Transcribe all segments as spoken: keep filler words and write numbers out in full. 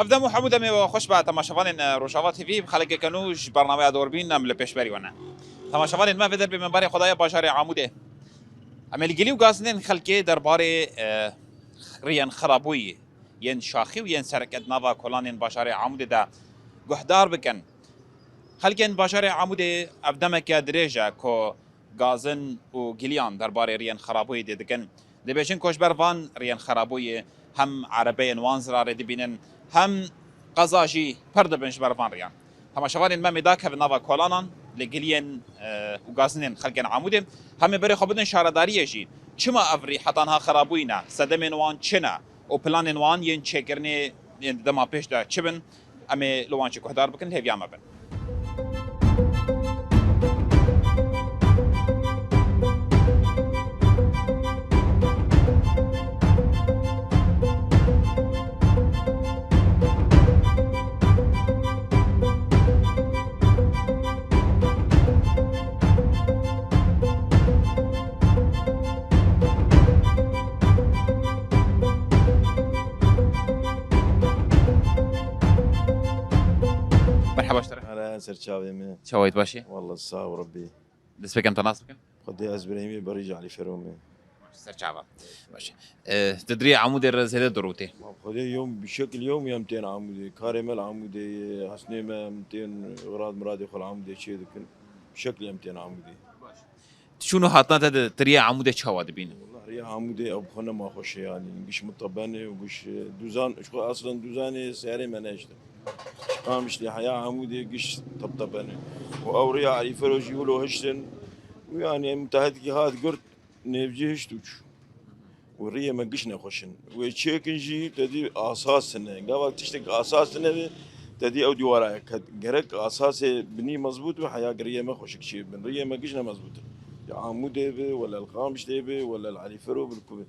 Ev dem û hemû demê we xweş be temaşevanên, e, Rojava T V, bi xelekeke nû ji bernameya Dorbîn em li pêşberî we ne. Temaşevanên me vê derbê me berê xwe daye bajarê Amûdê. Em ê li gilî û gazinên xelkê derbarê, e, riyên xirabûyî yên şaxî û yên sereke di nava kolanên bajarê Amûdê de guhdar bikin. Xelkên bajarê Amûdê ev demeke dirêj e ku gazin û giliyan derbarê riyên xerabûyê dê dikin. Dibêjin ku ji ber van riyên xerabûyê hem erebeyên wan zirarê dibînin, hem qeza jî pir dibin ji ber van riyan. Temaşevanên me mê dakevin nava kolanan li giliyên, e, û gazinên xelkên Amûdê. Hemê berê xwe bidin şaredariyê jî. Çima ev rî heta niha xerabûyî ne? Sedemên wan çi ne? Û planên wan yên çêkirinê yên di dema pêş de çi bin? Em ê li wan jî guhdar bikin, li hêviya me bin. Merhaba ji te re. Merhaba, ser çavê me. Çawa yî, baş î? Wallah, sağ ol Rabbi. Dest pêkem te nas bikim? Xwedê ez Birahîmê Berî ji Elî Fero me. Ser çava. Baş. E, tu di riyê Amûdê re zêde dirûtê. Ma Xwedê yom, bi şekil yom em tên Amûdê. Karê me li Amûdê ye, hesnê me em tên, xirad miradê xwe li Amûdê çê dikin. Bi şekil em tên Amûdê. Baş. Tu çûn û hatina te de tu riyê Amûdê çawa dibînî? Wallah, riya Amûdê ew bi xwe nema xweş e, yanî giş mitebene û giş, e, duzan, ji xwe aslen duzanê serê me nehiştin. Ji Qamişlê heya Amûdê giş tebtebene. Û ew riya Elî Fero jî wilo hiştin. Û yanî mutehedikî hat girt, nêvcî hişt û çû. Û riyê me giş nexweş in. Wê çêkin jî te dî asas hene. Gava tiştek asas hene be, te dî ew dîwara ye. Ke-, gerek asasê binî mezbût be, heya riyê me xweşik çê bin. Riyê me giş ne mezbût in. Ya Amûdê be, wele li Qamişlê be, wele li Elî Fero be, li ku be.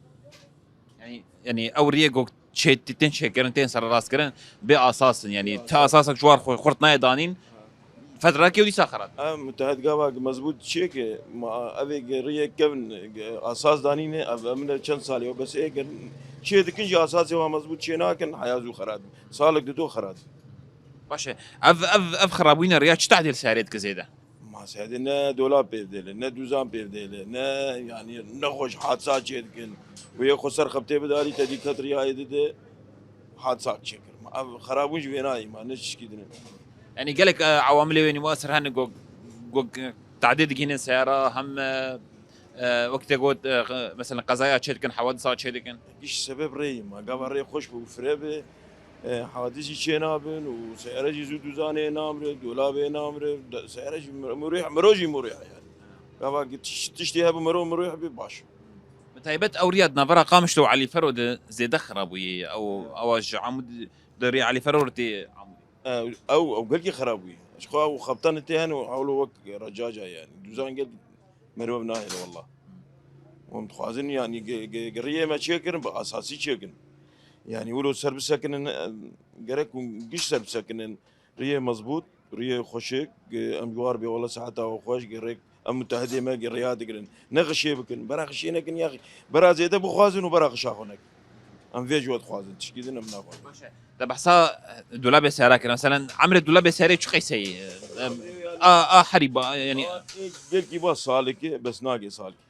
Yanî, yanî ew riyê ku çê-, tên çêkirin, tên sererastkirin, bê asas in. Yanî, bê ti asas. Asasek ji war xwe xurt nayê danîn, fetrekê û dîsa xerat. Em mutehed gava mezbût çêke, ma evê ge riyek kevin, ge asas danîne, ev, em ne çend salê, bes ê ge çê dikin jî asasê wa mezbût çê nakin, heya zû xerat. Salek dido xerat. Baş e. Ev, ev, ev xerabûyîna riya çi tehdê li seherê dike zêde? Ma seherê ne dolab pê dêle, ne duzan pê dêle, ne, yanî, nexweş hadisa çê dikin. Wê xwe ser xebtê bidarî, te dî ket riyayê dide, hadisa çêkir. Ma ev xerabûn ji vê nayê, ma ne çişkî din e. Yanî gelek, e, ewamilê wê nî muasir hene ku, ku tehdê digihînin seyara, hem, e, e, wek te got, e, mesela qezaya çê dikin, hewadisa çê dikin. Giş sebeb rê ye, ma gava rê xweş be û fire be, e, hadisî çê nabin û seyara jî zû duzanê namre, dolabê namre, de-, seyara jî mir-, murîh, miro jî murîh e yanî. Gava ki tiş-, tiştê hebû miro murîh be baş. Bi taybet ew riya di navbera Qamişlo û Elî Fero de zêde xera bûye. Ew, ewa ji Amûd, di rê Elî Fero re tê Amûdê. Ew, ew, ew gelkî xera bûye. Ji xwe ew xebtanê tê hene û hewlo wek recaca yanî. Duzan gelkî merov nahêle wallah. Hûn dixwazin yanî ge-, ge-, ge riyê me çêkirin, bi asasî çêkin. Yanî wilo ser bisekinin, e, gerek hûn giş ser bisekinin. Riyê mezbût, riyê xweşik, ge em ji war bê wela saeta we xweş, gerek em mutehedê me ge riya digirin. Ne xişê bikin, bera xişê nekin ya xi-, bera zêde bixwazin û bera xişa xwe nekin. Em vê ji we dixwazin, tişkî din em naxwazin. Baş e. Te behsa, e, dolabê seyara kir. Meselen, emrê dolabê seyarê çi qeyseyî? E, em, a, a herî ba, yanî. Belkî ba salike, bes nagê salike.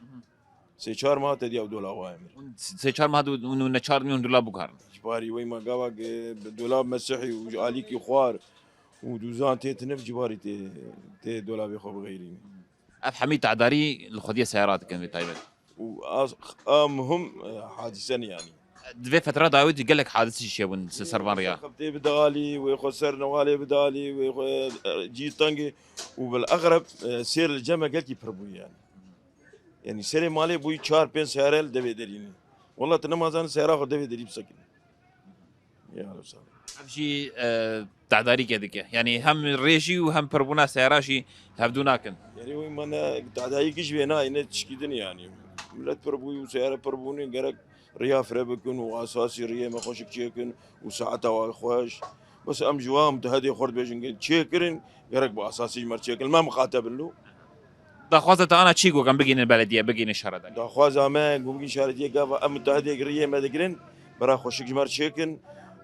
Sê çar mah te diya dolaba emir. Sê çar mah hûn neçar nîn dolab bikarin. Ji barî wê me gava ge dolab mesihî û alîkî xwar û duzan tê tine ji barî tê, tê dolabê xwe bixeyrî. Ev hemî tedarî li xwediyê seyara dikin vê taybet. Û a, a muhim, e, hadîse ne yanî. Di vê fetra dawî de gelek hadîse jî çêbûn li ser van riya. Xebtê bidalî, wê xwe ser newalê bidalî, wê xwe, e, cî tengê û bil exreb, e, sêr li cem me gelkî pir bû yanî. Yanî serê malê bûyî çar pênc seyare li devê derî ne. Wela tu nema zanî seyara xwe devê derî bisekine. Ya Reb sağ ol. Ev jî, e, tedarîke dike. Yanî hem rê jî û hem pirbûna seyara jî hevdû nakin. Yanî wê me ne tedarîkî ji vê nayê ne tişkî din yanî. Milet pir bûyî û seyare pir bûne gerek riya fire bikin û asasî riyê me xweşik çêkin û saeta wa xweş. Bes em ji wa em di hedê xwe dibêjin, çêkirin, gerek bi asasî ji me re çêkin. Me miqate bin lo. Daxwaza te ana çi ku em bigihînin belediyê, bigihînin şaredariyê? Daxwaza me ku bigihîn şaredariyê gava em mutehedê riyê me digirin, bera xweşik ji me re çêkin.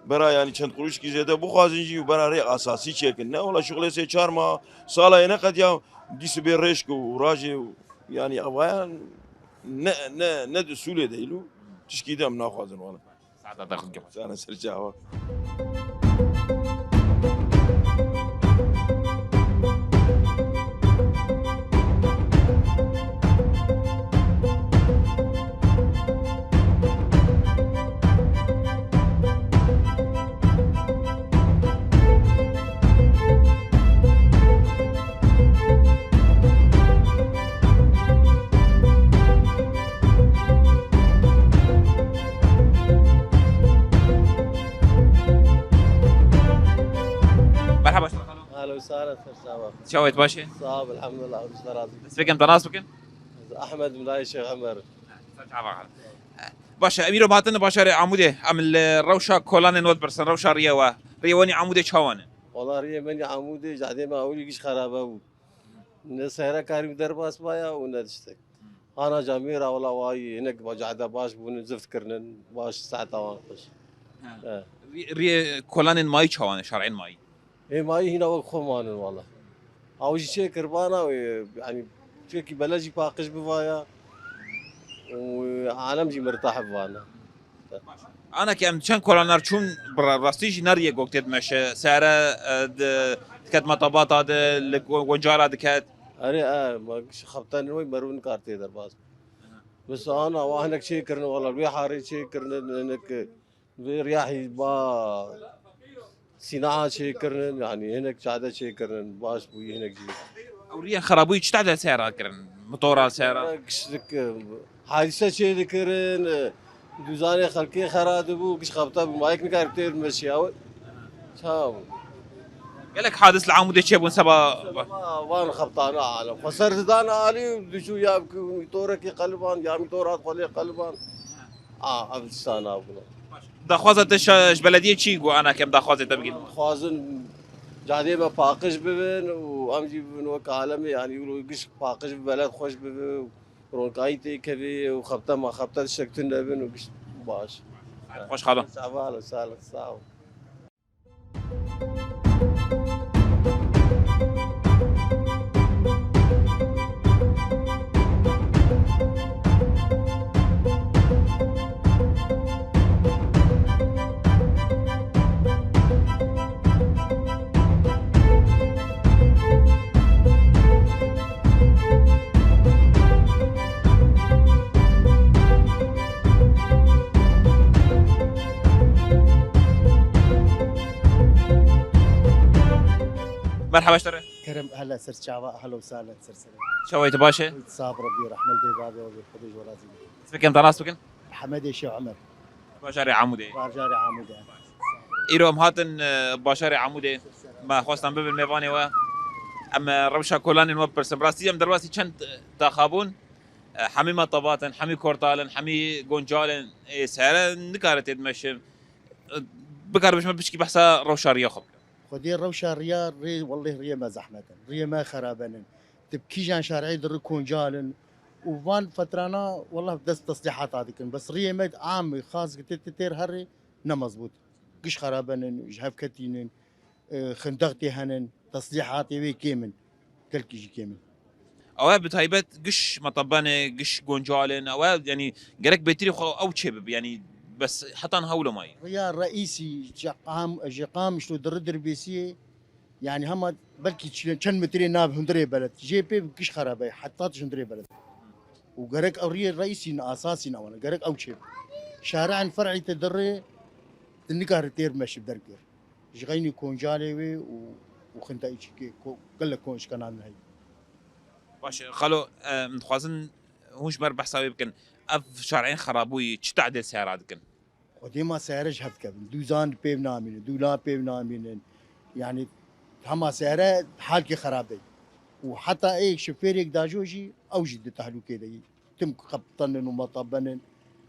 Bera, yanî çend quruşkî zêde bixwazin jî û bera rê asasî çêkin. Ne wela şixulê sê çar ma sala yê neqediya dîsibê rêşk û rajê û yanî avayan ne, ne, ne di sûlê de îlo tişkî de em naxwazin wela. Saeta te xwe. Sana ser çava. Merhaba. Ahlen we sahlen, ser çava. Çawa yî, baş î? Sağ ol, elhamdülillah, Xwedê ji te razî. Dest pêkin, te nas bikin? Ez Ahmed, Milayê Şêx Emer. Ser çava. Baş e, em îro hatin bajarê Amûdê. Em li rewşa kolanên we dipirsin, rewşa riyê we. Riyê we nî Amûdê çawa ne? Wala riyê me nî Amûdê, cahdê me ewilî giş xerabe bû. Ne seyre karî derbas baya û ne tiştek. Ana camêra wela wayî hinek ba cehde baş bûn, zift kirinin, baş saeta wan xweş. Ha. He. Rî-, riyê kolanên mayî çawan e, şarên mayî? Ê mayî hîna wek xwe manin wala. Ew jî çê kirbana wê, yanî çekî bele jî paqij bivaya û alem jî mirtah bivana. Ana ke em çend kolanar çûn, bi ra-, rastî jî neriyê gok tê dimeşe. Sere, e, di-, diket metabata de, li go-, goncala diket. Erê, e, ma xebtanên wê merû nikar tê derbas. Aha. Mesela ana wa hinek çê kirine, wala wê harê çê kirine, hinek vê riyahî ba sînaha çê kirine, yanî hinek cade çê kirine, baş bûyî hinek jî. Ew riyên xerabûyî çi tade seyra kirin? Motora seyra? Kiştik, e, hadîse çê dikirin, e, dûzanê xelkê xera dibû, giş xebta bû, mayek nikar têr meşiya we. Çawa bû? Gelek hadis li Amûdê çêbûn seba. Seba van xebtana alem. Xweser didan alî û diçû ya mîtorekî qeliban, ya mîtora xwe lê qeliban. A, ev tişta nabûne. Daxwaza te şa-, ji belediyê çi got, ana ke em daxwazê te bigin? Dixwazin cadê me paqij bibin û em jî bibin wek alemê, yanî wilo giş paqij bi beled xweş bibe û ronkayî têkeve û xebte ma xebte tiştek tune bin û giş baş. Xweş xalo. Sağ ol, sağ ol, sağ ol. Merhaba ji te re. Kerem, hela ser çava, helo sahlen ser ser. Çawa yî, tu baş î? Sab Rebî, rehmet bê bavê we, Xwedê ji we razî be. Dest pêkin, te nas bikin? Hemedê Şêx Emer. Bajarê Amûdê. Bajarê Amûdê. Îro em hatin, e, bajarê Amûdê. Me xwestan bibin mêvanê we. Em, e, rewşa kolanên we bipirsin. Bi rastî em derbasî çend, e, daxa bûn. E, hemî metebat in, hemî kortal in, hemî goncal in. Ê, sere nikare tê dimeşin. E, bikar bijme piçkî behsa rewşa riya xwe bike. Xwedê rewşa riya rê, welleh riyê me zehmet in. Riyê me xeraben in. Di kîjan şerê di ri koncal in. Û van fetrana, welleh dest teslîhata dikin. Bes riyê me am, xas ki tê, tê têr herê ne mezbût. Giş xeraben in, ji hev ketînin, e, xindeq tê henin, teslîhatê wê kêm in. Gelkî jî kêm in. Ew e bi taybet giş metebenê, giş goncalên, ew e, yanî gerek bêtirî xwe ew çê bibe, yanî bes hetan hewlo mayî. Riya reîsî ji Qam-, ji Qamişlo di ri Dirbêsiyê, yanî hema belkî çi-, çend metrê nav hundirê beled. Jê pê giş xerabe, heta tu ji hundirê beled. Û gerek ew riyê reîsî ne, asasî ne wana. Gerek ew çê bibe. Şareên fer'î te di rê, tu nikare têr meşib derkir. Ji xeynî koncalê wê û, û xinta îçikê ko-, gelek konşkana min heye. Baş e, xalo, e, em dixwazin hûn ji me re behsa wê bikin. Ev şareyên xerabûyî çi tadê seyara dikin? Xwedê ma seyare ji hev dikevin. Dûzan pêv namînin, dûlan pêv namînin. Yanî hema seyare halkê xerab e. Û heta ê şofêrek dajo jî ew jî di tehlûkê de ye. Tim qeptenin û metebenin.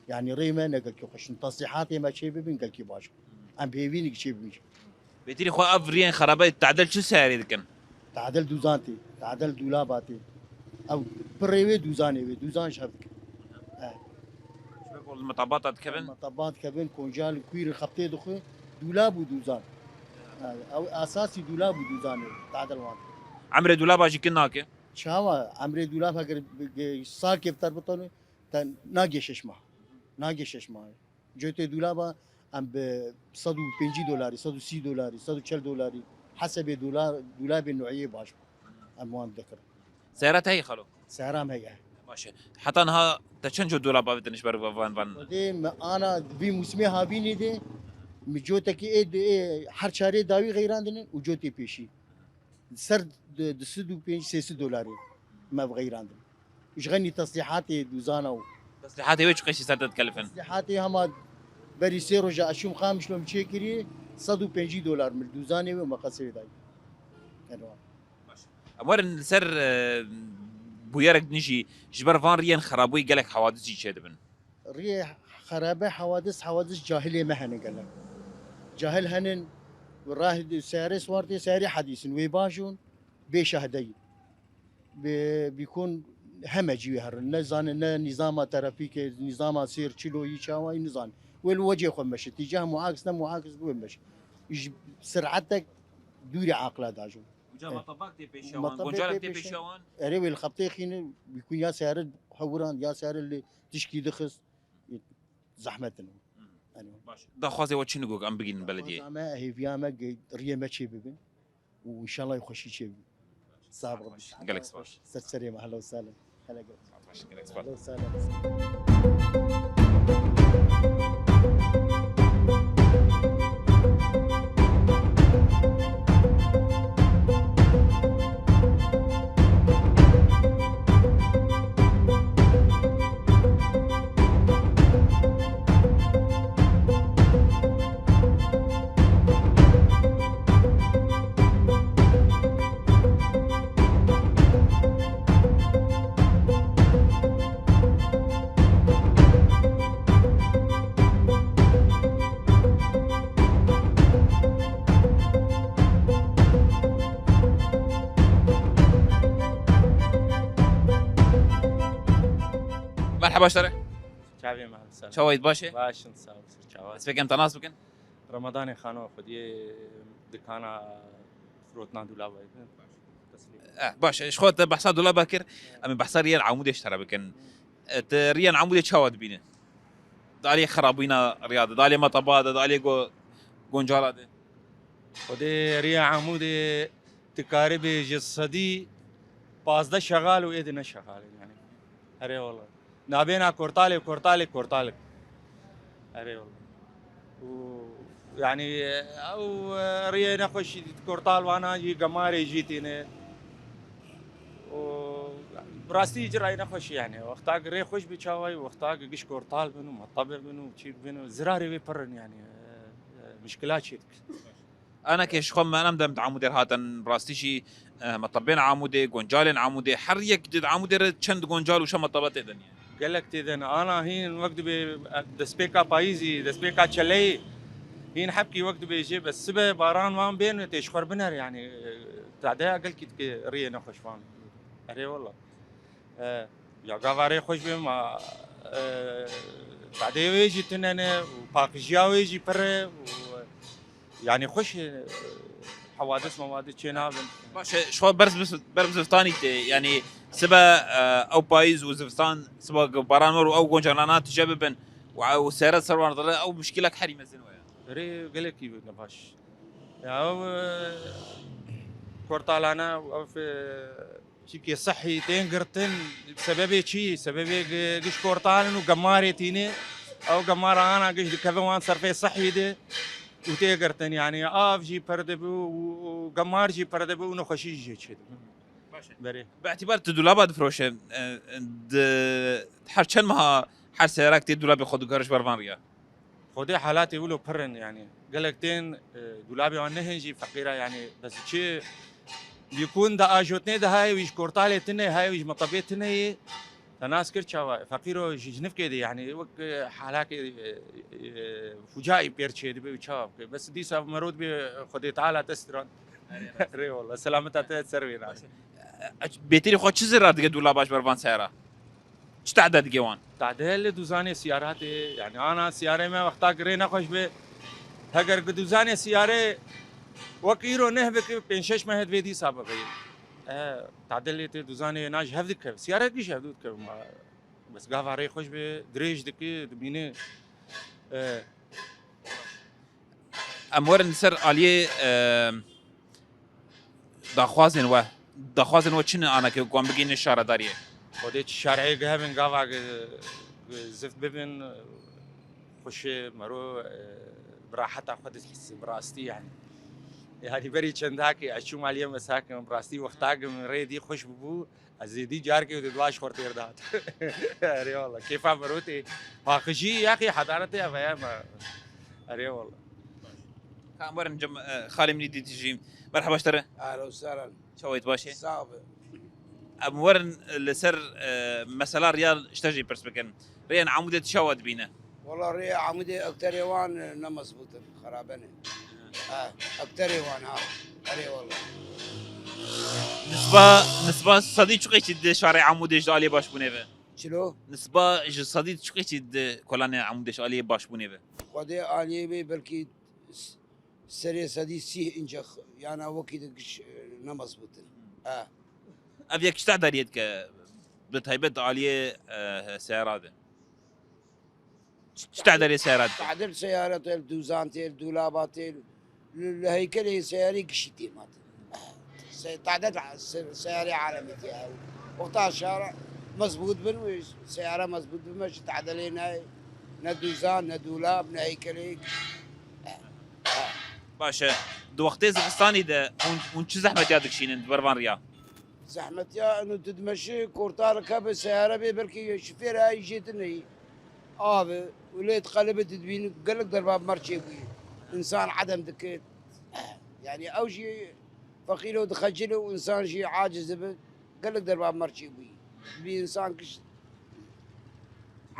Yanî rê me ne gelkî xweş in. Tesîhatê me çê bibin gelkî baş. Em hêvî ne ki çê bibin. Bêtirî xwe ev riyên xerabe tadel çi seyarê dikin? Tadel dûzan tê. Tadel dûlaba tê. Ew pirê wê dûzanê wê. Dûzan ji hev dikin. Eh. Ji ber ku li metabata dikevin? Metabat dikevin, koncal, kûyir xeptê dixwe. Dûlab û dûzan. Ha, ew esasî dûlab û dûzan e, tadil wan. Emrê dûlaba jî kin nake? Çawa? Emrê dûlab heger bi, bi, salkê bi ter bitone, te nagê şeş mah. Nagê şeş mah. Cotê dûlaba em bi sed û pêncî dolarî, sed û sî dolarî, sed û çel dolarî, hesebê dolar, dûlabê nûeyê baş em wan dikirin. Seyara te heye xalo? Seyara me heye. Baş e. Heta niha te çend cot dûlab avêtin ji ber van, van? Xwedê me ana vî mûsimê havînê de mi cotekî ê, ê her çarê dawî xeyrandine û cotê pêşî. Ser di, du sed û pêncî sê sed dolarî me vexeyrandin. Ji xenî teslîhatê dûzana û Teslîhatê wê çi qeşî ser te dikelifin? Teslîhatê hema berî sê roja ez çûm Qamişlo min çêkirî, sed û pêncî dolar min dûzanê wê û me qesê wê dayî. Eno. Baş. Em werin li ser, e, bûyerek din jî ji ber van riyên xerabûyî gelek hewadis jî çêdibin. Riyê xerabe hewadis, hewadis cahilê me hene gelek. Cahil henin, rah seyarê swartê, seyarê hedîsin, wê bajûn, bê şahdeyî. Bi, bîkûn heme cî wê herin. Ne zanin, ne nîzama trafîkê, nîzama sêr, çilo yî çawayî nizanin. Wê li wecê xwe meşe. Tîcah muaks ne muaks bi wê meşe. Ji sir'etek dûrê aqla dajûn. Uca Eh. Metebak tê pêşiya wan, Metebê goncalek tê tê pêşiya pêşiya wan. Erê wê li xebtê xîne, bîkûn ya seyare hewirand, ya seyare li tişkî dixist. Zehmet in. Hmm. Eno. Baş. Daxwazê we çi ne ku em bigînin belediyê? Daxwaza me, hêviya me ge-, riyê me çê bibin. Û înşallah xweşî çê bibin. Sağ ol. Baş. Gelek spas. Ser serê me, hela û sahlen. Hela gelek. Baş, gelek spas. Hela û sahlen. Merheba ji te re. Çavê me, selam. Çawa yî, baş e? Baş in, sağ ol, çawa? Ez pêkem te nas bikin. Ramadanê Xano, xwediyê dikana firotina dûlaba ye. Eh, baş, ji xwe te behsa dûlaba kir, em ê behsa riyên Amûdê ji te re bikin. Eh, te riyên Amûdê çawa dibîne? Di aliyê xerabûyîna riya de, di aliyê meteba de, di aliyê go-, goncala de. Xwedê riya Amûdê dikaribê ji sedî pazdeh şexal û êdî ne şexal in, yani. Erê wele. Nabêna Kortalê, Kortalê, Kortalê. Erê wele. Û, yani, ew, e, riyê nexweşî Kortal vana jî gemarê jî tîne. Û, bi rastî ci rayê nexweşî, yani. Wexta rê xweş bi çawayî, wexta giş Kortal bin û metebe bin û çî bin û zirarê wê pir in, yani. E, e, mişkila çê dikin. Ana ke ji xwe me nem dem di Amûdê re hatin, rastî jî, eh, metebên Amûdê, goncalên Amûdê, her yek di Amûdê re çend goncal û şemetaba tê de niye. Gelek tê de ne. Ana hîn wek dibê, eh, destpêka payîzî, destpêka çeleyê, hîn hebkî wek dibê jê, bes sibe baran wan bên tê ji xwe biner, yani, eh, tadeya gelkî dike riyê nexweş wan. Erê wela. E, ya gava rê xweş be ma, e, tadê wê jî tune ne û paqijiya wê jî pir e û, yani xweş e, hewadis mewadis çê nabin. Baş e, ji xwe berz bi, berz bi zivtanî tê, yani sibe, e, ew payîz û zivistan, sibe baran wer û ew goncanana tije bibin û ew sere ser wan re ew muşkilek herî mezin we ye. Rê gelekî ne baş. Ya ew, e, kortalana, ew, e, Çimkî sihî tên girtin, sebebê çi? Sebebê gi-, giş kortal in û gemarê tîne. Ew gemara ana giş dikeve wan serfê sihî de û tê girtin. Yanî av jî pir dibe û, û gemar jî pir dibe û nexweşî jî çêdibe. Baş e. Berê. Bi îtibar tu dûlaba difiroşe, e, di her çend meha her seyarak tê dûlabê xwe digere ji ber van riya? Xwedê halatê wilo pir in, yanî gelek tên, e, dûlabê wan nehên jî feqîra, yanî bes çi bîkûn de ajotnê de hayê wî ji kortalê tune, hayê wî ji metebê tune yê. Te nas kir çawa? Feqîro ji, ji nifkê de, yanî wek, e, halakê, e, e, fucaî pêr çê dibe û çawa bike. Bes dîsa merod bê Xwedê Teala te stiran. Erê, rast. Rê wala, selameta te ser wê nas. E, e, bêtirî xwe çi zirar dike dûlaba ji ber van seyara? Çi tade dike wan? Tade li dûzanê siyara tê, yani ana siyarê me wexta girê nexweş be, Heger gi duzanê siyare wek îro neh bike, pênc şeş meh divê dîsa bibe. E, tadilê tê duzanê na ji hev dikeve. Siyare kî ji hev dikeve ma. Bes gava rê xweş be, dirêj dike, dimîne. E, Em werin li ser aliyê, e, daxwazên we. Daxwazên we çi ne anake ku em bigihînin şaredariyê? Xwedê çi şerê gihevin gava gi, gi zift bibin, xweşê mero, e, bi raheta xwe dihîsî, bi rastî yani. Yani berî çendakê ez çûm aliyê mesakin, bi rastî wexta gi min rê dî xweş bibû, ez êdî carkê û di dua ji xwe têr dihat. Erê wala, kêfa mero tê. Paqijî yaxî hedaretê ev heye me. Erê wala. Ka em werin cem, e, xalê min îdî dijî. Merheba ji te re. Ahlen û sehlen. Çawa yî, tu baş î? Sağ be. Em werin li ser, e, mesela riya ji te jî pirs bikin. Rêyên Amûdê tu çawa dibîne? Wala rêya Amûdê ekterê wan, e, ne mezbût in, xerabe ne. Ha, ekterê wan ha. Erê wala. Nisba, nisba sedî çiqê çî di şarê Amûdê ji aliyê başbûnê ve? Çilo? Nisba ji sedî çiqê çî di kolanê Amûdê ji aliyê başbûnê ve? Xwedê aliyê bê belkî s-, serê sedî sîh ince x-, yana wekî di giş, e, ne mezbût in. Ha. Ev yek çi tedariyê dike, bi taybet aliyê, e, seyara de? Çi, çi tedariyê seyara dike? Tadil seyara tê, dûzan tê, dûlaba tê, li, li heykelê seyarê gişî tê ma tê. Se-, tadil se-, seyarê alemî tê ew. Wexta şara mezbût bin û seyara mezbût bime ji tadilê ne, ne dûzan, ne dûlab, ne heykelê. Baş e. Di wextê zivistanî de hûn, hûn çi zehmetiya dikişînin di ber van riya? Zehmetiya eno tu dimeşî korta li keve seyare bê belkî şifêr ay jê tu neyî. Av e, û lê diqelibê tu dibînî gelek derba mer çêbûyî. Însan edem dike. Yani ew jî feqîr û dixecile û însan jî aciz dibe. Gelek derba mer çêbûyî. Bi însan giş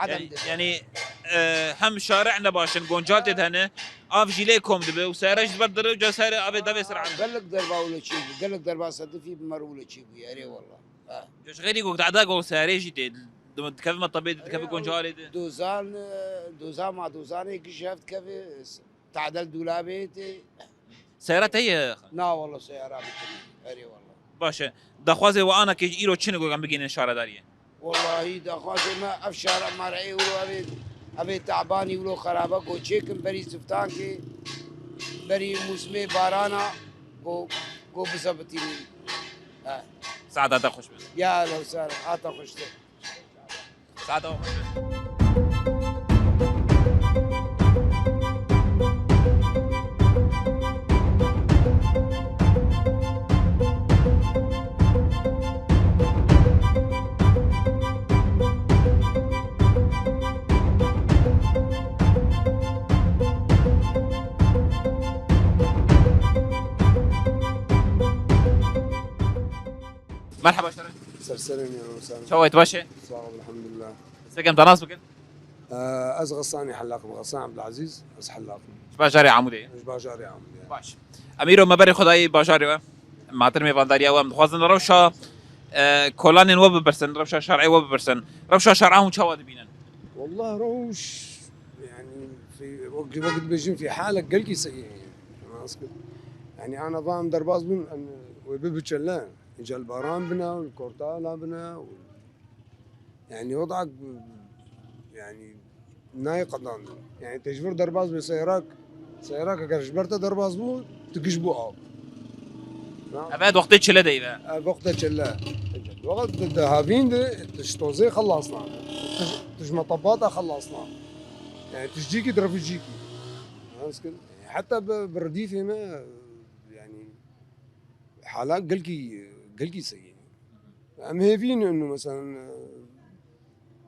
edem Yani, dibe. yani, e, hem şare ne baş in, goncal tê de hene, av jî lê kom dibe û seyare jî ber dere û ca seyare avê devê ser ene. Gelek derba wile çêbû, gelek derba sedifî bi mer wile çêbûyî, erê wela. Ha. Ji xeyrî ku tehda ku seyarê jî tê, dikeve me tebê, dikeve goncalê de. Dozan, e, dozan ma dozanê giş hev dikeve, tadel dûlabê tê. Seyara te ye? Na wala seyara bikin. Erê wala. Baş e. Daxwazê we ana ke ji îro çi ne ku em bigihînin şaredariyê? Wallahî daxwazê me ev şara me re ê wilo ev ê, ev ê tebanî wilo xerabe ku çêkin berî ziftankê, berî mûsimê barana ku, ku bizebitînin. He. Saeta te xweş be. Ya lewser, a te xweş be. Saeta we xweş be. Merhaba, şeref. Ser serê me, ya Hüseyin. Çawa yî, tu baş î? Sağ ol, elhamdülillah. Dest pê kem te nas bikin? Ee, ez Xesanî helaq im, Xesan Abdulaziz, ez helaq im. Ji bajarê Amûdê yî? Ji bajarê Amûdê. Baş. Em îro me berê xwe dayî bajarê we. Em hatin mêvandariya we. Em dixwazin rewşa, e, kolanên we bipirsin, rewşa şer'ê we bipirsin. Rewşa şer'a hûn çawa dibînin? Wallah rewş, yani, fi, wek, wek dibêjin, fi halek gelkî seyî. Nas kir. Yani, ana va em derbas bûn, em wê bibiçele. Îca li baran bine û li kortala bine û, yani, weda, yani, nayê qedandin. Yani, te ji vir derbas be seyarak, seyarak eger ji ber te derbas bû, tu giş bû av. Na? Eve wextê çile de ve. Ev wextê çile. Wextê di, di havîn de, tu ji tozê xelasna. Tu ji, tu ji metebata xelasna. Yani, tu ji cîkî, tu ji cîkî. Nas kir. Heta bi, bi redîfê me, yani, hala gelkî, gelkî seyî. Em hêvî ne û mesela,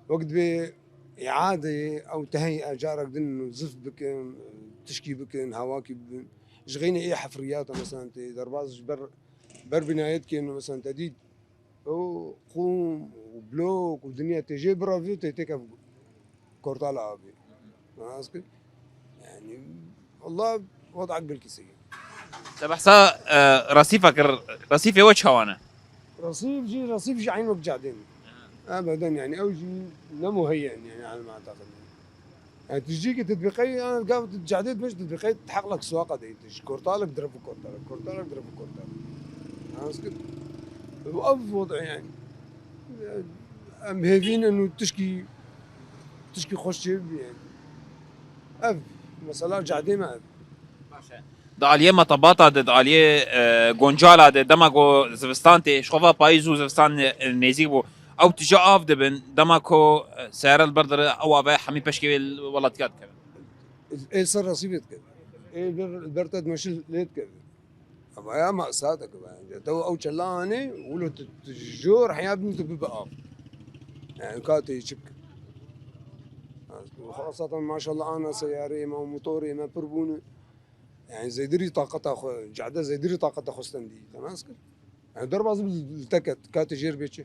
wek divê îadeyê ew tehî carek din û zift bikin, tişkî bikin, hawakî bibin. Ji xeynê ê hefriyata mesela tê derbas ji ber, ber binayê dikên û mesela te dît ew qûm û blok û dinya tê jê biravî û tê têkev kortala avê. Nas kir. Yani, wallah, weda gelkî seyî. Te behsa, e, resîfa kir, resîfê we çawa ne? Resîf jî, resîf jî eyn wek cadê ne. Ebeden, yani, ew jî ne muheyyen, yani, alma takıldı. Yani tijî ki tedbîqey, yani gav tu cadê dimeş tedbîqey heqlek suwaqa de, tu ji kortalek diref û kortalek, kortalek diref û kortalek. Anladın? Ev wada yani. Em hêvînin û tişkî, tişkî xweş çêbî yani. Ev, mesela cadê me ev. Baş e. Di aliyê metebata de, di aliyê, e, Goncala de, dema ku zivistan tê, ji xwe ve payîz û zivistan, e, nêzîk bû. Ew tije av dibin, dema ku, e, seyare li ber dire, ew ava hemî peşkê wê welatîka dikevin. Ê ser resîvê dikevin. Ê li ber te dimeşin lê dikevin. Ama ya masa dikevin. Te ew çela anê, wilo tu, tu ji jor heya bin tu bibe av. Yani ka tê çi bike. Xasatan maşallah ana seyarê me û motorê me pir bûne. Yani zêdirî taqeta xwe, cade zêdirî taqeta xwe stendî. Te nas kir. Yani derbaz bi li te ket, ka tê jêr bê çi?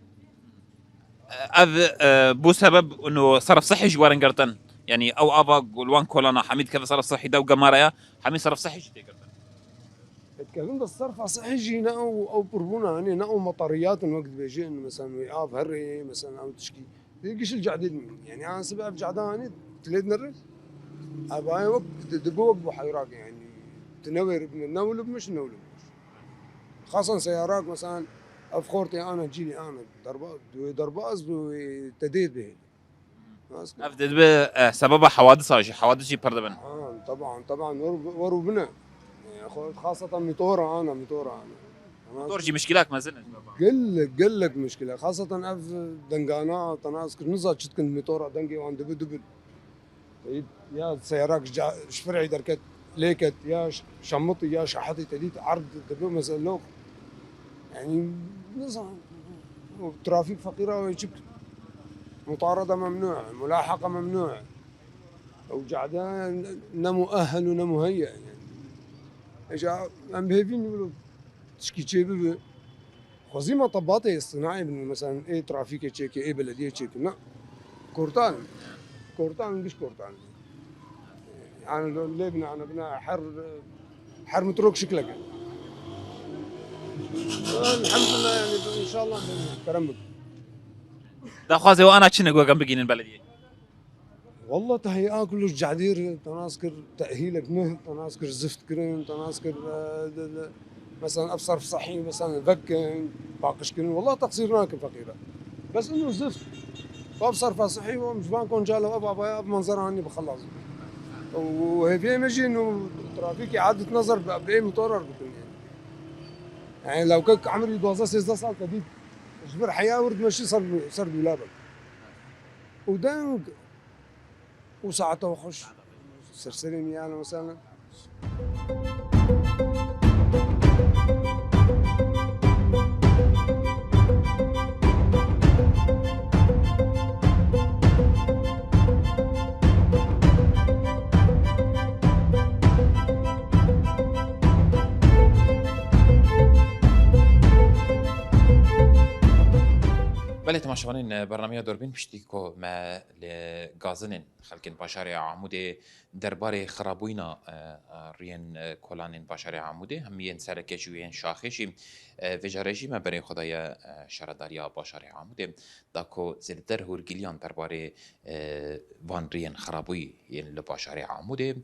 Ev, e, bû sebeb û serf sihî ji we re girtin. Yani ew ava li wan kolana hemî dikeve serf sihî de û gemara ya, hemî serf sihî jî tê girtin. Dikevin bi serfa sihî jî ne ew, ew pirbûna, hani ne ew metariyat in wek dibêjin, mesela wê av herê, mesela ew tişkî. Dê giş li cadê din. Yani an sibe ev cada hani tu lê dinere. Ev aye wek di, dibe wek buheyrak yani. Tu ne wê ribine, ne wilo bimiş, ne wilo bimiş. Xasan seyarak mesela ev xortê ana cîlê ana derba, wê derbaz bi wê tedê bihêle. Nas kir? Ev dibe, e, sebeba hewadisa jî, hewadis jî pir dibin. Ha, taban, taban, wer, wer û bine. E, xo-, xasatan motora ana, motora ana. Motor jî mişkilek mezin e. Gelek, gelek mişkile. Xasatan ev dengana, te nas kir, niza çi dikin motora, dengê wan dibi, dibi. Teyî ya seyarak ji ca-, ji fir'î derket, lê ket, ya ş-, şemitî, ya şehetî te dît erd dibi mesela lok. Yani, nizanim, o trafîk feqîra wê çi bike? Mutarada memnû, mulahaka memnû. Ew cade ne muehel û ne muheyye yani. Eja em bihêvîn wilo tişkî çê bibe. Xwezî me tebatê îstînaî bin, mesela ê trafîkê çêke, ê belediyê çêke. Na. Kortan. Kortan, giş kortan. Yani lê bina, ana bina her, her mitrok şikleke. Elhamdülillah yani, inşallah kerem bik. Daxwazê we ana çi ne ku em bigînin belediyê? Wallah tehya kullu cadîr, te nas kir tehîlek ne, te nas kir zift kirin, te nas kir, e, de, de, mesela ev serf sehî, mesela vekin, paqij kirin. Wallah teqsîr nakin feqîre. Bes inu zift. Ev serfa sehî, ev ji van koncala, ev avaya, ev manzara hani bixelaz. Û hêviyê me jî inu trafîkê adet nazar bi, bi motorar bikin yani. Yani lewkek emrî duwazdeh sêzdeh sal te dît. Ji vir heya wir dimeşî ser, ser dûlabek. Û deng û saeta xweş. Ser serê me, ehlen we sehlen. Belê temaşevanên bernameya Durbîn, piştî ku me li gazinên xelkên bajarê Amûdê derbarê xirabûyîna, e, e, riyên, e, kolanên bajarê Amûdê, hem yên sereke jî û yên şaxê jî, e, vê carê jî me berê xwe daye, e, şaredariya bajarê Amûdê, da ku zêdetir hûrgiliyan derbarê, e, van riyên xirabûyî yên li bajarê Amûdê,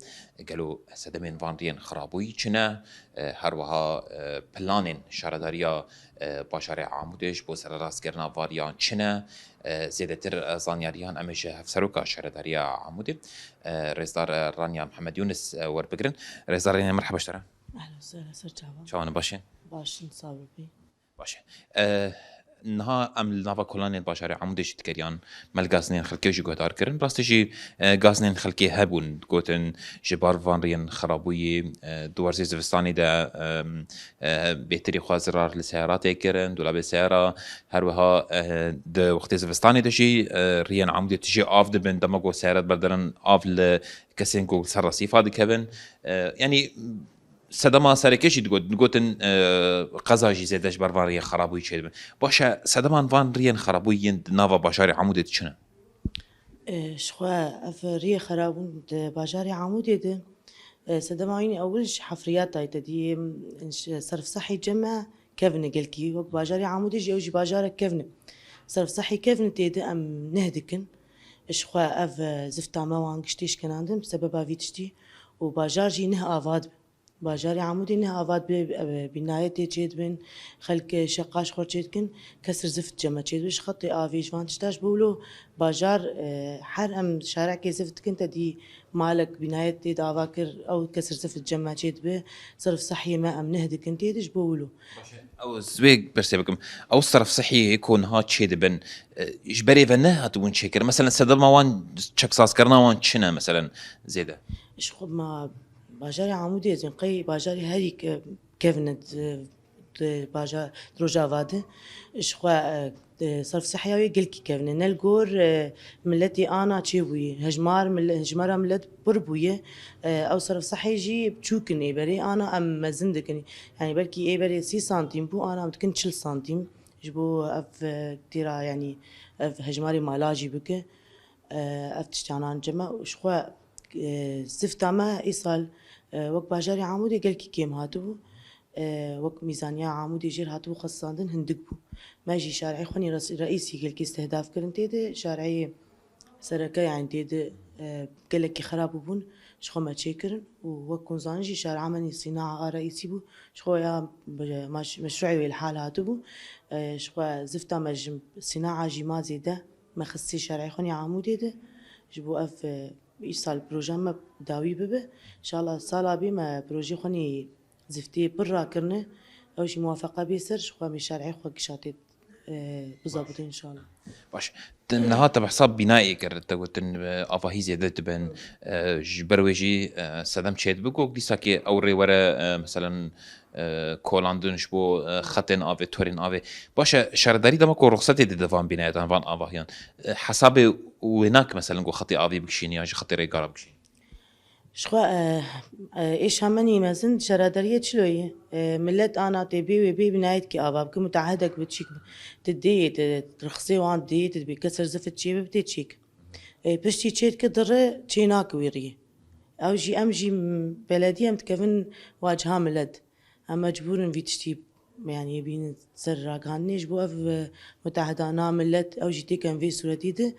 gelo sedemên van riyên xirabûyî çi ne? E, her wiha, e, planên şaredariya, e, bajarê Amûdê ji bo sererastkirina van riyan çi ne? E, zêdetir, e, zanyariyan em ê ji hevseroka şaredariya Amûdê, e, rêzdar, e, Raniya Mihemed Yûnis, e, werbigirin. Rêzdar Raniya, merheba ji te re. Ehlen sehlen, ser çavan. Çawan, baş e? Baş in, sax bibî. Baş e. E, niha em li nava kolanên bajarê Amûdê jî digeriyan, me li gazinên xelkê jî guhdar kirin. Rastî jî, e, gazinên xelkê hebûn, gotin ji bar van riyên xirabûyî, e, di werzê zivistanê de, e, e, bêtirî xwe zirar li seyara tê kirin, dolabê seyara, her wiha, e, di wextê zivistanê de jî, e, riyên Amûdê tijî av dibin, dema ku seyara diberdirin av li kesên ku li ser resîfa dikevin. E, yanî, sedema sereke jî digot, digotin, e, qeza jî zêde ji ber van riyê xerabûyî çêdibin. Baş e, sedeman van riyên xerabûyî yên di nava bajarê Amûdê de çi ne? E, ji xwe ev riyê xerabûn di bajarê Amûdê de, e, sedema wî ewil ji hefriyata ye, te dî, em, ji serf sehî cem e, kevn e gelkî. Wek bajarê Amûdê jî ew jî bajarek kevn e. Serf sehî kevn e, tê de em neh dikin. Ji xwe ev, e, zifta me wan giştî şkenandin bi sebeba vî tiştî û bajar jî neh ava dibe. Bajarê Amûdê neh ava dibe, e, bînayetê çêdibin, xelk, e, şeqa ji xwe çêdikin, kesir zift cema çêdibe. Ji xetê avê ji van tişta ji bo wilo bajar, e, her em şarekê zift dikin, te dî malek bînayetê di ava kir, ew kesir zift cema çêdibe. Serf sehiyê me em neh dikin tê de ji bo wilo. Baş e. Ew ez wê pirsê bikim. Ew serf sehiyê ku niha çêdibin, e, ji berê ve ne hatibûn çêkirin? Meselen sedema wan, çeksazkirina wan çi ne meselen zêde? Ji xwe ma bajarê Amûdê ez ên qey bajarê herî ke-, kevin e di, di bajar, di Rojava de. Ji xwe, e, e, serf sehiya wê gelkî kevin e. Ne li gor, e, miletê ana çêbûye. Hejmar mile-, hejmara milet pir bûye. E, ew serf sehê jî biçûk in ê berê. Ana em mezin dikin. Yani belkî ê berê sî santîm bû, ana em dikin çil santîm. Ji bo ev, e, têra, yanî ev hejmarê mala jî bike. E, ev tiştanan cem e. Ji xwe, e, zifta me îsal, e, wek bajarê Amûdê gelkî kêm hatibû. E, wek mîzaniya Amûdê jêr hatibû xwestandin hindik bû. Me jî şareyê xwe nî res-, reîsî gelkî istihdaf kirin tê de, şareyê sereke, yani tê de, e, gelekî xerab bûbûn, ji xwe me çêkirin û wek hûn zanin jî şara me nî sînaa a reîsî bû, ji xwe ya bi-, maş-, meşruê wê li hal hatibû. E, ji xwe zifta me ji sînaa jî ma zêde, me xistî şareyê xwe nî Amûdê de, ji bo ev, e, îsal proja me dawî bibe. Înşallah sala bê me projê xwe nî ziftiyê pir rakirine, ew jî muwafeqa bê ser, ji xwe em ê şerê xwe gişatê, e, bizabitê înşallah. Baş. Te niha te behsa bînayê kir, te gotin, e, avahî zêde dibin, e, ji ber wê jî, e, sedem çêdibe ku dîsa ki ew rê were, e, meselen, e, kolandin ji bo, e, xetên avê, torên avê. Baş e, şaredarî dema ku ruxsetê dide van bînayetan, van avahiyan, e, hesabê wê nake meselen ku xetê avê bikişîne yan jî xetê rêgara bikişîne? Ji xwe, e, e, êşa me nî mezin şaredariyê çilo ye. E, milet ana tê bê wê bê bînayetki ava bike, mutehedek bi çîk bi. Ti dê, ti rixsê wan dê, ti dibê kesir zifit çê bibe tê çêk. E, piştî çê dike dire çê nake wê riyê. Ew jî em jî m-, belediyê em dikevin waciha milet. Em mecbûr in vî tiştî, yanî, bînin ser ragihandinê. Ji bo ev, e, mutehedana milet, ew jî têken vê sûretî de,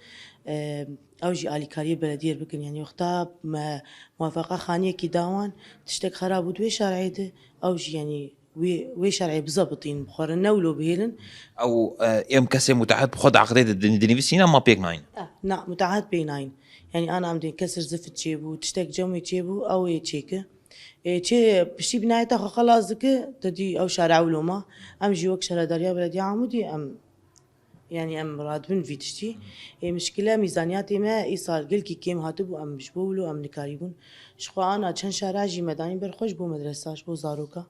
e, ew jî alîkariyê belediyê bikin. Yanî, wexta me muwafeqa xaniyekî da wan, tiştek xerab bû di wê şerê de, ew jî, yanî, wê, wê şerê bizebitîn, bi xwe re ne wilo bihêlin. Ew, e, em kesê mutehed bi xwe di eqdê de din-, dinivîsîn, ama pêk nayîn? Eh, na, mutehed pê nayîn. Yanî, ana em dê kesir zifit çêbû, tiştek cem wê çêbû, ew ê çêke. Ê, çi piştî bînayeta xwe xelas dike, te dî ew şare ewlo ma. Em jî wek şaredariya Belediya Amûdê em, yanî em radibin vî tiştî. Ê, mişkile mîzaniyatê me îsal gelkî kêm hatibû, em ji bo wilo em nikarîbûn. Ji xwe ana çend şara jî me danî ber xwe ji bo medresa, ji bo zaroka.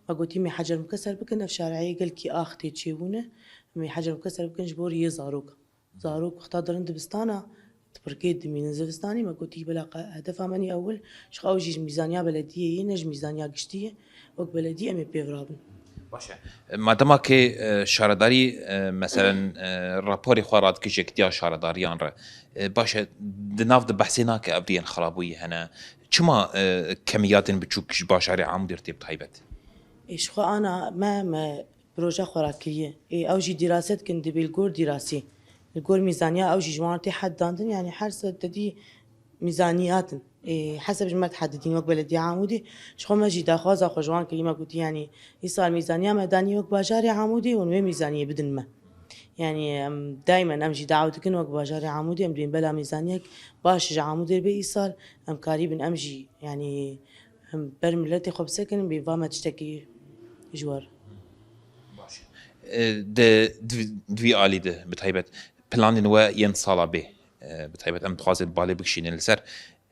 Me gotî, me hecer mukeser bikin, ev şareyê gelkî ax tê çêbûne. Em ê hecer mukeser bikin ji bo riyê zaroka. Zarok wexta dirin dibistana, di pirkê dimînin zivistanê, me gotî, bila qe-, hedefa me nî ewil, ji xwe ew jî ji mîzaniya belediyê ye, ne ji mîzaniya giştî ye. Wek belediyê em ê pê virabin. Baş e. Madema ke, e, şaredarî, e, meselen, e, raporê xwe radike ji yekitiya şaredariyan re, e, baş e, di nav de behsê nake ev riyên xirabûyî hene. Çima, e, kemiyatên biçûk ji bajarê Amûdê re tê bi taybet? Ê, ji xwe ana me, me proja xwe rakiriye. Ê, ew jî dîrase dikin, dibê li gor dîrasî. Li gor mîzaniya ew jî ji wan tê heddandin, yanî her ser te dî mîzaniyat in. Ê, heseb ji me dihedidîn wek Belediya Amûdê. Ji xwe me jî daxwaza xwe ji wan kirî, me gotî, yanî îsal mîzaniya me danî wek bajarê Amûdê, hûn wê mîzaniyê bidin me. Yanî em daymen em jî daw dikin wek bajarê Amûdê, em dibên bela mîzaniyek baş ji Amûdê bê îsal, em karîbin em jî, yanî Em ber miletê xwe bisekinin, bê va me tiştekî ji we re. Baş. E, di, di, di vî alî de, bi taybet, planên we yên sala bê, e, bi taybet, em dixwazin balê bikişînin li ser.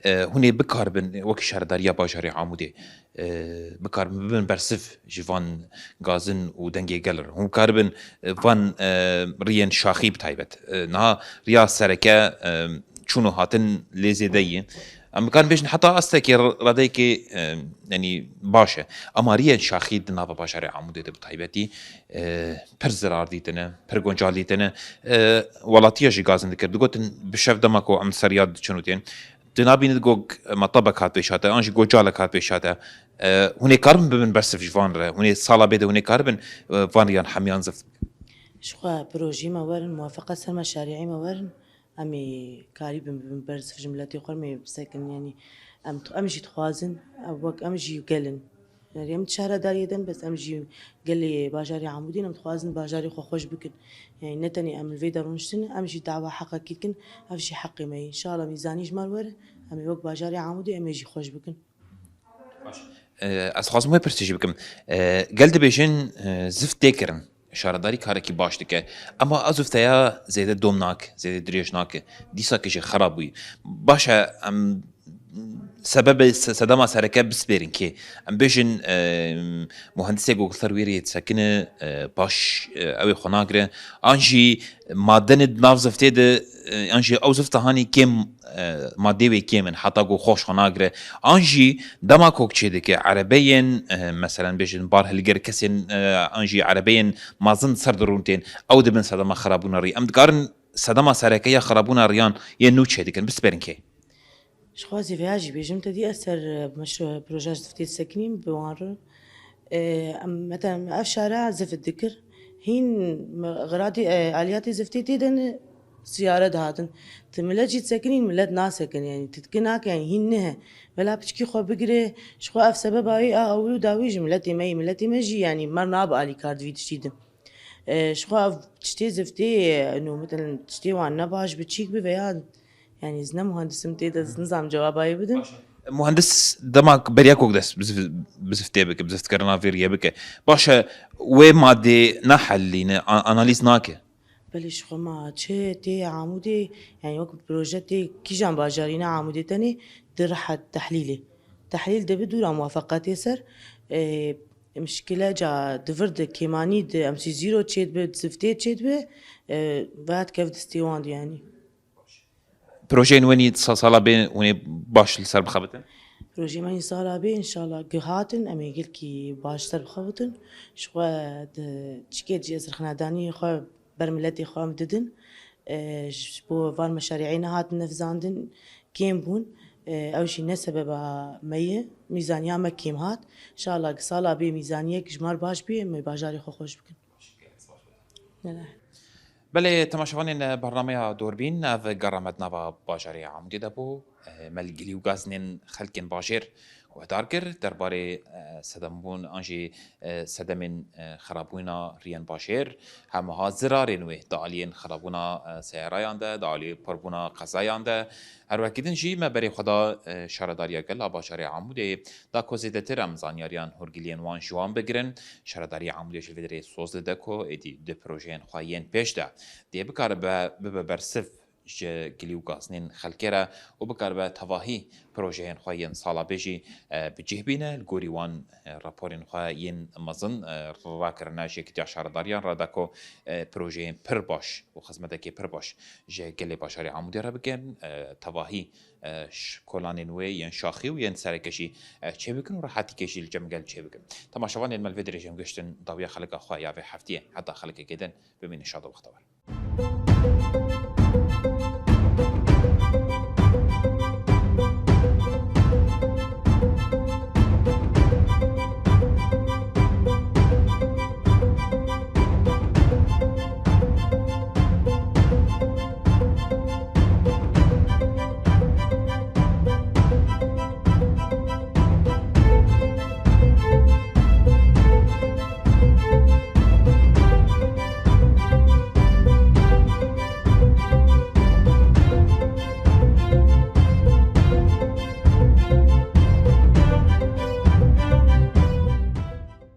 E, hûn ê bikaribin, wekî şaredariya bajarê Amûdê, e, bikaribin bibin bersiv ji van gazin û dengê gel re. Hûn bikaribin, e, van, e, riyên şaxî bi taybet. E, niha riya sereke, e, çûn û hatin lê zêde ye. Em dikarin bêjin heta astekê r-, radeyekê, e, yanî baş e. Ema riyên şaxî di nava bajarê Amûdê de bi taybetî, e, pir zirar dîtine, pir guncal dîtine. E, welatiya jî gazin dikir. Digotin bi şev dema ku em ser ya diçin û tên, tu nabînî go metebek hat pêş hate, an jî go calek hat pêş hate. E, hûn ê karibin bibin bersiv ji van re. Hûn ê sala bê de hûn ê karibin, e, van riyan hemiyan zift bikin. Ji xwe projî me werin, muwafeqa ser me şerîî me werin. Em ê karîbin bibin bersiv ji miletê xwe, em ê bisekin, yanî em, em jî dixwazin, ew wek em jî gel in. Yanî em di şehra dariyê de ne, bes em jî gelê bajarê Amûdê ne, em dixwazin bajarê xwe xweş bikin. Yanî ne tenê em li vê de rûniştin, em jî dawa heqekî dikin, ev jî heqê me ye. Înşallah mîzanî ji me re were, em ê wek bajarê Amûdê em ê jî xweş bikin. Baş. E, ez dixwazim wê pirsê jî bikim. E, gel dibêjin, e, zift tê kirin. Şaredarî karekî baş dike. Ema ew zifteya zêde dom nake, zêde dirêj nake. Dîsakî jî xerab bûyî. Baş e, em sebebê se-, sedema sereke bispêrin kê. Em bêjin, e, muhendisê ku li ser wê rê disekine, e, baş, e, ew ê xwe nagire. An jî madenê di nav ziftê de, e, an jî ew zifta hanî kêm, e, madê wê kêm in, heta ku xweş xwe nagire. An jî dema ku çê dike, erebeyên, e, meselen bêjin bar hilgir kesên, e, an jî erebeyên mezin ser dirûn tên, ew dibin sedema xirabûna rî. Em dikarin sedema sereke ya xirabûna riyan yên nû çê dikin, bispêrin kê? Ji xwe zî vêya jî bêjim, te dî ez ser, e, meşru-, projeya ziftê disekinîm bi wan re. E, em, mesela, ev şara zift dikir. Hîn me-, xiradî, e, aliyatê ziftê tê de ne, siyare dihatin. Ti milet jî disekinîn, milet nasekin, yanî ti dikî nake, yanî hîn nihe. Vela piçkî xwe bigire, ji xwe ev sebeba wî a ewil û dawî ji miletê me yî. Miletê me jî, yanî mer nabe alîkar di vî tiştî de. E, ji xwe ev tiştê ziftê, e, no, mesela, tiştê wan ne baş bi çîk bi veya, yanî ez ne muhendisim tê de, ez nizam cewaba wê bidim. Muhendis dema beriya ku dest bi zif-, bi ziftê bike, bi ziftkirina vê riyê bike. Baş e, wê madê nehelîne, a-, analîz nake. Belê, ji xwe ma çi tê Amûdê, yanî wek proje tê kîjan bajarî ne Amûdê tenê di rehet tehlîlê. Tehlîl de bi dûra muwafeqetê ser, e, mişkile ca di vir de kêmanî di M C zero çêdibe, di ziftê çêdibe, e, veya dikev destê wan de yanî. Projeyên wenî sa-, sala bê hûn ê baş li ser bixebitin? Projeyên wenî sala bê înşallah gihatin, em ê gelkî baş ser bixebitin. Ji xwe di çikê cî ez rixnedaniyê xwe ber miletê xwe em didin. E, ji bo van meşarî'ê nehatin nevzandin, kêm bûn. E, ew jî ne sebeba me ye, mîzaniya me kêm hat. Înşallah sala bê mîzaniyek ji mar baş bê, em ê bajarê xwe xweş bikin. Belê, temaşevanên bernameya Dorbîn, ev gera me di nava bajarê Amûdê de bû. Me li gilî û gazinên xelkên bajêr guhdar kir derbarê sedembûn an jî sedemên xirabûna riyên bajêr, hemiha zirarên wê di aliyên xirabûna seyarayan de, di aliyê pirbûna qezayan de. Her wekî din jî me berê xwe da şaredariya gel a bajarê Amûdê. Da ku zêdetir em zanyariyan hûrgiliyên wan ji wan bigirin, Şaredariya Amûdê ji vê derê soz dide ku êdî di projeyên xwe yên pêş de dê bikaribe bibe bersiv ji gilî û gazinên xelkê re û bikaribe tevahî projeyên xwe yên sala bê jî, e, bi cih bîne. Li gorî wan, e, raporên xwe yên mezin, e, rakirine ji Yekîtiya Şaredariyan re da ku, e, projeyên pir baş û xizmetekê pir baş ji gelê bajarê Amûdê re bikin, e, tevahî e, ş-, kolanên wê yên şaxî û yên sereke jî, e, çêbikin û rehetîkê jî li cem gel çêbikin. Temaşevanên me li vê derê jî em gihiştin dawiya xelika xwe ya vê heftiyê. Heta xelikekê din bimînin şad û bextewar.